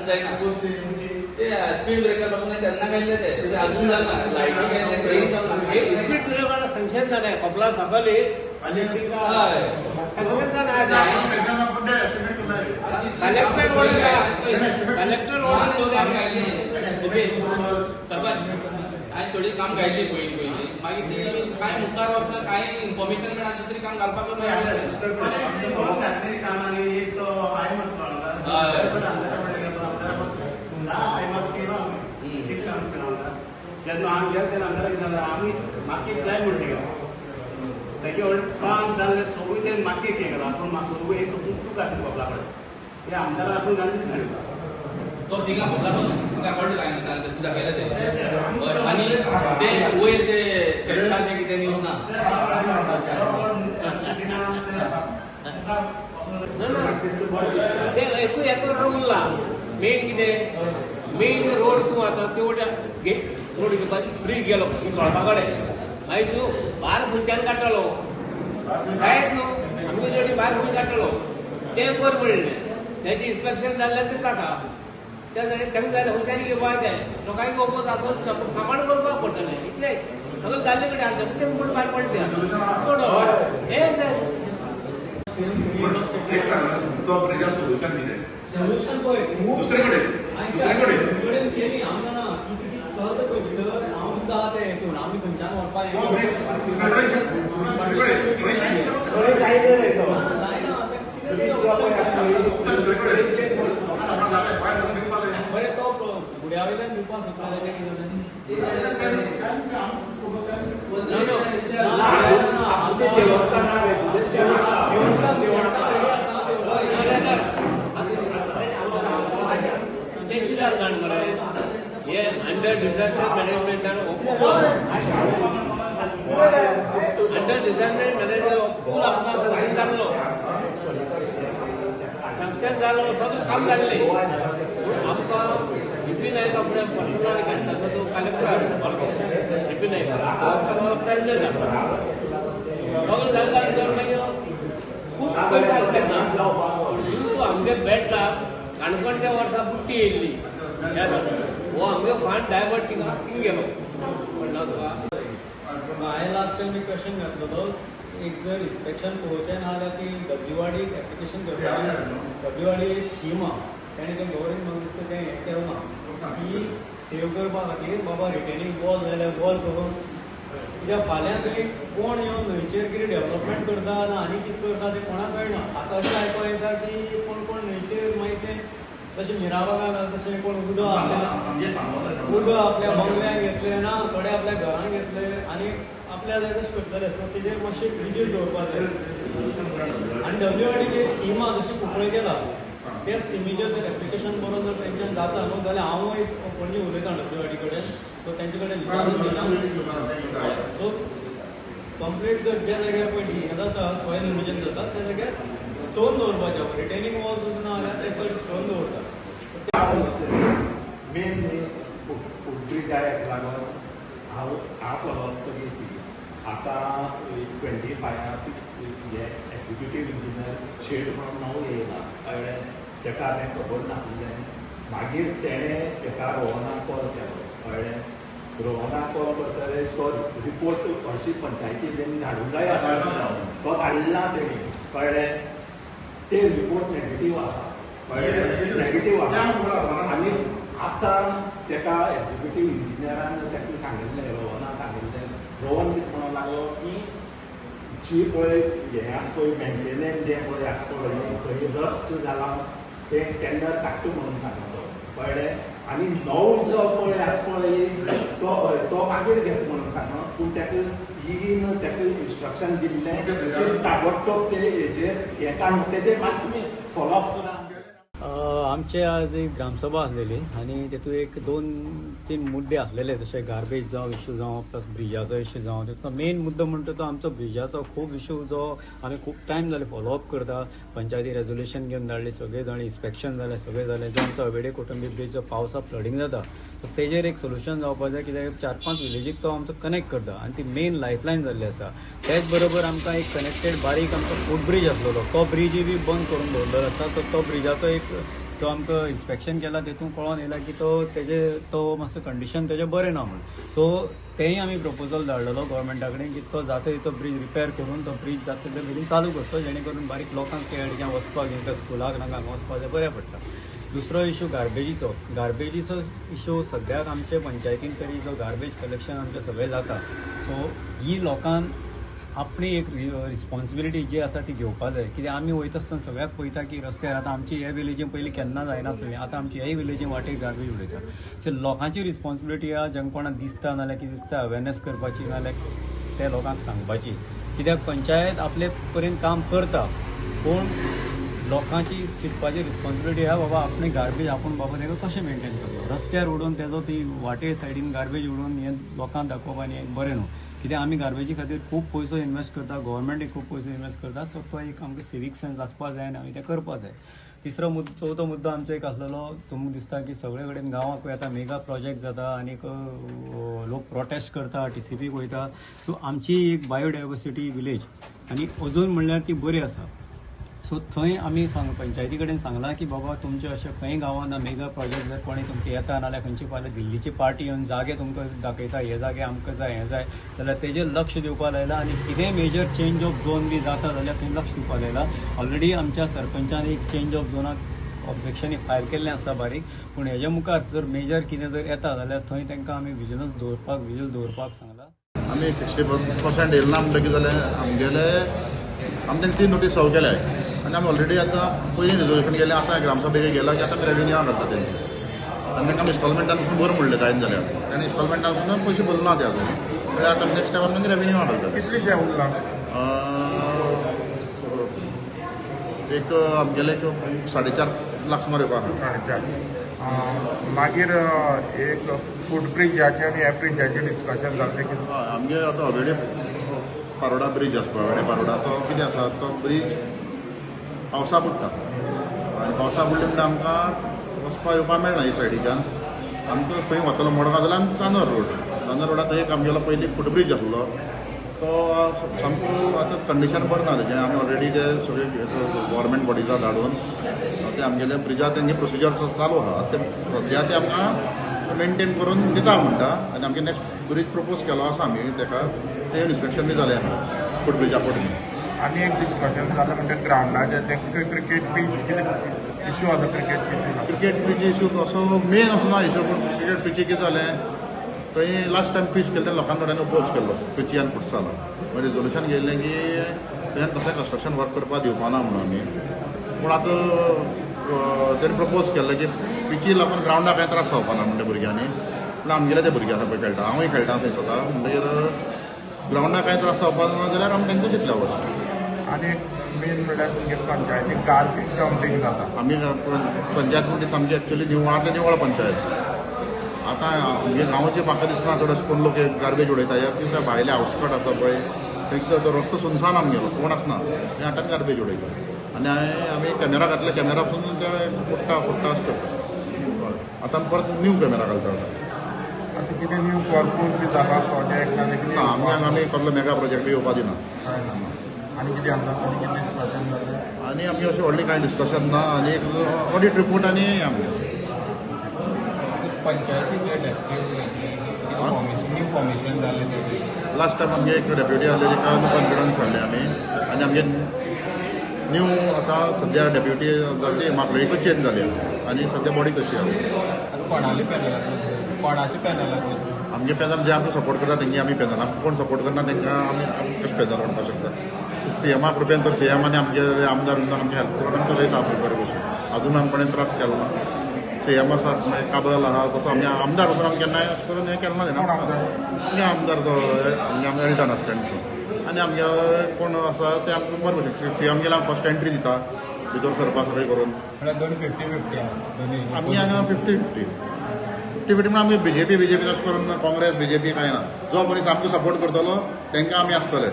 जायना. ते speed breaker पासून तेन्ना काडले ते अजून जालना, लायटी काडले ते जालना. स्पीड ब्रेकर सँक्शन जालें कपला सकयल सँक्शन जालें. कलेक्टर कलेक्टर सरपंच हांवें थोडी काम काडली पयलीं पयलीं, मागीर ती कांय मुखार वचना, कांय इन्फॉर्मेशन मेळना, दुसरी काम घालपाक मेळना. जेन्ना आमी गेले तेन्ना आमदाराक विचारलें आमी मातयेक जाय म्हणटा गेलो तेगे व्हड पांच जाल्ले सगळीं तेणी मातयेक हें केलो. आपूण मातसो एक कुटू घातली कपला कडेन ते आमदाराक आपूण घालून दितले तो थिंगा कपला तुका कळटा कांय तुका दाखयलें तें. आनी ते वयर ते स्टेप्साचे कितें न्यूज ना. ते एकूय येता उरला. मेन कितें मेन रोड तूं आतां ते वटेन रोड ब्रीज गेलो चोळपा कडेन, मागीर तूं भार खंयच्यान काडटलो कांयच न्हू, आमगे जोडी भार खंय काडटलो तें कर म्हणलें. तेजें इन्स्पेक्शन जाल्लें तें जाता तें जालें तांकां जाल्यार खंयच्यान घेवपाक जाय लोकांक ओपोज आसत ना, पूण सामान करपाक पडटलें इतलें सगळें जाल्ले कडेन आसा तें म्हूण भायर पडटा हें सर. सोल्युशन कितें? सोल्युशन पळय दुसरे कडेन केली आमकां ना कितें कितें चलता पळय भितर. हांव सुद्दां आहा ते हेतून आमी खंयच्यान व्हरपाक जायना कितें बरें तो गुड्या वयल्यान दिवपाक सोदता जाल्यार कितें जालें? देवस्थान देवस्थान रेडी आसा. ते कितें जाण मरे हे अंडर डिझास्टर मॅनेजमेंटान अंडर डिझास्टर मॅनेजमेंट पूल आमकां सँक्शन जाल्लो, सँक्शन जालो सगळें काम जाल्लें. आमकां जीपी नायक आपणे पर्सनल घेतला तो कलेक्टर जीपी नायक तो प्रेसिडेंट जाता सगळें जालें. मागीर खूब पयशे आसता तेन्ना आमगे बेडला काणकोण त्या वर्सा बुट्टी येयल्ली हो आमगे फंड डायवर्ट थिंगा थिंग गेलो म्हणटा तुका. हांवें लास्ट टायम एक क्वेश्चन घातलो तो एक जर इन्स्पेक्शन पळोवचें ना जाल्यार ती डब्ल्यूआरडीक एप्लिकेशन करपाक. डब्ल्यूआरडी एक स्कीम आहा तेणें तें गव्हर्मेंट म्हाका दिसता तें हें केलें ना की सेव करपा खातीर बाबा रिटेनींग वॉल जाल्यार वॉल करून कित्याक फाल्यां थंय कोण येवन न्हंयचेर कितें डेवलपमेंट करता ना आनी कितें करता तें कोणाक कळना. आतां अशें आयकूंक येता की कोण कोण न्हंयचेर मागीर तें तशें मिराबागान तशें कोण उदक आपल्या बंगल्याक घेतलें ना थोडे आपल्या घरान घेतले आनी आपल्या जाय तशें करतले. सो तेजेर मातशें ब्रिजीस दवरपाक जाय. आनी डब्ल्यूआरडीची एक स्कीम आहा जशी कुंकळे केला त्या स्किमीचेर जर एप्लिकेशन बरोवन जर तेंच्यान जाता न्हू जाल्यार हांव एक पणजे उलयतां डब्ल्यूआरडी कडेन सो तेंचे कडेन विचारून घेता. सो कंप्लीट जर ज्या जाग्यार पळय हें जाता सॉयल इरोजन जाता त्या जाग्यार स्टोन दवरपाचें, रिटेनींग वॉल सुद्दां ना जाल्यार ते चड स्टोन दवरता. मेन फूट ब्रिजाक लागून हांव फॉलोअप करीत ती आतां 25 हे एक्झिक्युटीव इंजिनियर शेड म्हणून नांव येयला कळ्ळें. तेका हांवें खबर नासलें. मागीर तेणें तेका रोहनाक कॉल केलो कळ्ळें. रोहनाक कॉल करतले तो रिपोर्ट हरशीं पंचायतीन तेणी धाडूंक जाय तो धाडला तेणी कळ्ळें. ते रिपोर्ट नेगेटीव आसा कळ्ळें, नेगेटीव आसा. आनी आतां तेका एक्झिक्युटीव इंजिनियरान तेका सांगिल्लें, रोहनाक सांगिल्लें. रोहन कितें म्हणूंक लागलो की जी पळय हें आसा पळय मेंटेनन्स जें पळय आसा पळय खंय रस्ट जाला तें टेंडर काडटा म्हणून सांगलो तो कळ्ळें. आनी नवो जो पळय आसा पळय तो तो मागीर घेता म्हणून सांगलो. पूण तेका ईन तेका इन्स्ट्रक्शन दिल्लें ताबडतोब ते हेजेर हें काडून तेजेर मात तुमी फॉलोअप करा. आमचे आज एक ग्रामसभा आसलेली आनी तेतूंत एक 2-3 मुद्दे आसलेले जशे गार्बेज जावं इश्यू जावं प्लस ब्रिजाचो इश्यू जावं. तेतूंत मेन मुद्दो म्हणटा तो आमचो ब्रिजाचो खूब इश्यू जो आमी खूब टायम जाले फॉलोअप करता. पंचायती रेजोल्युशन घेवन धाडली, सगळें जालें, इन्स्पेक्शन जालें, सगळें जालें. जो आमचो अवेडे कोटंबी ब्रीज जो पावसा फ्लडींग जाता सो तेजेर एक सोल्युशन जावपाक जाय कित्याक 4-5 विलेजीक तो आमचो कनेक्ट करता आनी ती मेन लायफलायन जाल्ली आसा. त्याच बरोबर आमकां एक कनेक्टेड बारीक आमचो फूट ब्रीज आसलेलो तो ब्रिजूय बी बंद करून दवरलेलो आसा. सो तो ब्रिजाचो एक तो आमकां इन्स्पेक्शन केला तेतून कळोन येयला की तो तेजे तो मातसो कंडिशन तेजें बरें ना म्हणून. सो तेंय आमी प्रपोजल धाडलेलो गोवोरमेंटा कडेन की तो जाता तितलो ब्रीज रिपेर करून तो ब्रीज जाता तितले बेगीन चालू करचो, जेणे करून बारीक लोकांक त्या कडच्यान वचपाक तांकां स्कुलाक नाका हांगा वचपाक तें बऱ्या पडटा. दुसरो इशू गार्बेजीचो. गार्बेजीचो इशू सद्याक आमचे पंचायतीन तरी जो गार्बेज कलेक्शन आमचें सगळें जाता, सो ही लोकांक आपली एक रिस्पॉन्सिबिलिटी जी आसा ती घेवपा जाय. कित्याक आमी वयता आसतना सगळ्याक पळयता की रस्त्यार आतां आमची ह्या विलेजीन पयलीं केन्ना जायनासलेली, आतां आमची ह्याय विलेजीन वाटेक गार्बेज उडयता. सो लोकांची रिस्पॉन्सिबिलिटी आहा, जेंका कोणाक दिसता नाल्यार कितें दिसता अवेरनेस करपाची नाल्यार ते लोकांक सांगपाची. कित्याक पंचायत आपले पर्यंत काम करता, पूण लोकांची चिंतपाची रिस्पॉन्सिबिलिटी आहा बाबा आपणे गार्बेज आपूण बाबा ताका कशें मेनटेन करतलो. रस्त्यार उडोवन तेजो ती वाटे सायडीन गार्बेज उडोवन हें लोकांक दाखोवप आनी हें बरें न्हू. कित्याक आमी गार्बेजी खातीर खूब पयसो इन्वेस्ट करता, गव्हर्मेंटूय खूब पयसो इन्वेस्ट करता. सो तो एक आमकां सिवीक सेन्स आसपा जाय आनी आमी तें करपा जाय. तिसरो मुद्दो, चवथो मुद्दो आमचो एक आसलेलो, तुमकां दिसता की सगळे कडेन गांवांक आतां मेगा प्रोजेक्ट जाता आनीक लोक प्रोटेस्ट करता, टीसीपीक वयता. सो आमची एक बायोडायवर्सिटी विलेज आनी अजून म्हणल्यार ती बरी आसा. सो थंय आमी पंचायती कडेन सांगलां की बाबा तुमचे अशें खंय गांवांत मेगा प्रोजेक्ट जर कोणी तुमकां येता नाल्यार खंयची फाल्यां दिल्लीची पार्टी येवन जागे तुमकां दाखयता, हे जागे आमकां जाय हें जाय, जाल्यार तेजेर लक्ष दिवपा लायलां. आनी कितेंय मेजर चेंज ऑफ झोन बी जाता जाल्यार थंय लक्ष दिवपा लायलां. ऑलरेडी आमच्या सरपंचान एक चेंज ऑफ झोनाक ऑब्जेक्शन फायल केल्लें आसा बारीक, पूण हेज्या मुखार जर मेजर कितें जर येता जाल्यार थंय तांकां आमी विजिलन्स दवरपाक, विजील दवरपाक सांगलां. आमी 60% येयला ना म्हणटकीर जालें आमगेले आमी तांकां 3 नोटीस सर्व केल्या आनी आमी ऑलरेडी आतां पयलीं रिजोल्युशन गेलें, आतां ग्रामसभेक गेला की आतां आमी रेवेन्यूआ घालता तेंचे आनी तांकां आमी इन्स्टॉलमेंटान पसून बरें म्हणलें जायना जाल्यार आनी इन्स्टॉलमेंटान पसून पयशे भरना ते अजून, म्हणल्यार आतां नेक्स्ट टायम आमी रेवेन्यूआ घालता. कितलेशे उरला? एक आमगेले एक 4.5 लाख सुमार येवपा आहा. 4.5. मागीर एक फूट ब्रिजाचें आनी ह्या ब्रिजाचें डिस्कशन जालें की आमगे आतां ऑलरेडी पारोडा ब्रीज आसा पळय, पारोडा तो कितें आसा तो ब्रीज पावसा बुडटा आनी पावसा बुडले म्हणटा आमकां वचपा येवपा मेळना ही सायडीच्यान. आमकां खंय वतलो मडगांव जाल्यार आमकां चांदर रोड, चांदर रोडार थंय एक आमगेलो पयलीं फूट ब्रीज आसलो तो सामको आतां कंडिशन बरें ना तेजें. आमी ऑलरेडी ते सगळे गव्हर्मेंट बॉडिजा धाडून ते आमगेले ब्रिजार तेंचे प्रोसिजर चालू आहा, ते सद्या ते आमकां मेनटेन करून दिता म्हणटा. आनी आमगे नेक्स्ट ब्रीज प्रपोज केलो आसा आमी तेका, ते इन्स्पेक्शन बी जालें आहा फूट ब्रिजा कडेन. आनी एक डिस्कशन जालें म्हणजे ग्रावंडाचें तें क्रिकेट पीच कितें इशू आसा? Cricket pitch, cricket pitch issue असो मेन असो ना इशू, पूण क्रिकेट पिची कितें जालें थंय लास्ट टायम पीच केल्ले तेन्ना लोकां थोड्यांनी ओपोज केल्लो पिची आनी फुटसाला. मागीर रिजोल्युशन घेयल्लें की थंय कसलें कन्स्ट्रक्शन वर्क करपाक दिवपा ना म्हणून आमी, पूण आतां तेणें प्रपोज केल्लें की पिची लागून ग्रावंडाक कांय त्रास जावपा ना म्हणटा भुरग्यांनी, पूण आमगेले ते भुरगे आसा पळय खेळटा, हांवूय खेळटा थंय स्वता, म्हणटगीर ग्रावंडाक कांय त्रास जावपा ना जाल्यार आमी तांकां दितले अवस्था. आनी मेन म्हणल्यार तुमगे पंचायतीक गार्बेज डम्पिंग जाता. आमी पंचायत म्हणजे सामकी एक्चुअली निवळांतली निवळ पंचायत. आतां आमगे गांवचे म्हाका दिसना चड अशें कोण लोक गार्बेज उडयता, ह्या कित्याक भायले आउटस्कट आसा पळय थंय तो रस्तो सुनसान आमगेलो, कोण आसना थंय हाडटात गार्बेज उडयता. आनी आमी कॅमेरा घातले, कॅमेरा पसून ते फुट्टा फुट्टा अशें करता. आतां परत न्यू कॅमेरा घालता. आतां कितें न्यू कॉर्पोज बी जाला प्रोजेक्ट ना? आमी हांगा आमी कसलो मेगा प्रोजेक्ट बी येवपा दिना. आनी कितें आसा? आनी कितें डिस्कशन जालें? आनी आमचें अशें व्हडलें कांय डिस्कशन ना. आनी एक ऑडिट रिपोर्ट आनी आमगें पंचायतीचे डेप्युटी न्यू फॉर्मेशन जालें तें लास्ट टायम आमगे एक डेप्युटी आहले ताका कॉन्फिडन्स हाडलें आमी आनी आमगे न्यू आतां सद्या डेप्युटी जाली ती म्हापळेकूच चेंज जाली आनी सद्या बॉडी कशी आहा. आतां कोणाले पॅनलांतले, कोणाचे पॅनलांतले? आमगे पॅनल जे आमकां सपोर्ट करता तेंगे आमी पॅनल, आमकां कोण सपोर्ट करना तेंकां आमी कशें पॅनल म्हणपाक शकता. सीएमा कृपेन तर सीएम आनी आमगे आमदार आमकां हेल्प करून आमी चलयता आमी बरे भशेन, अजून आमकां कोणें त्रास केलो ना. सीएम आसा मागीर काब्राल आहा तसो आमगे आमदार वचून आमी केन्नाय अशें करून हें केलें ना. आमगे आमदार तो आमगे आमदार एल्टन आसा तेंचो आनी आमगे कोण आसा ते आमकां बरें भशेन सीएम गेल्यार आमी फर्स्ट एंट्री दिता भितर सरपा सगळें करून. म्हळ्यार दोन 50-50 आहा? आमगे हांगा 50-50 50 म्हणून आमगे बीजेपी तशें करून काँग्रेस बीजेपी कांय ना, जो मनीस आमकां सपोर्ट करतलो तांकां आमी आसतले.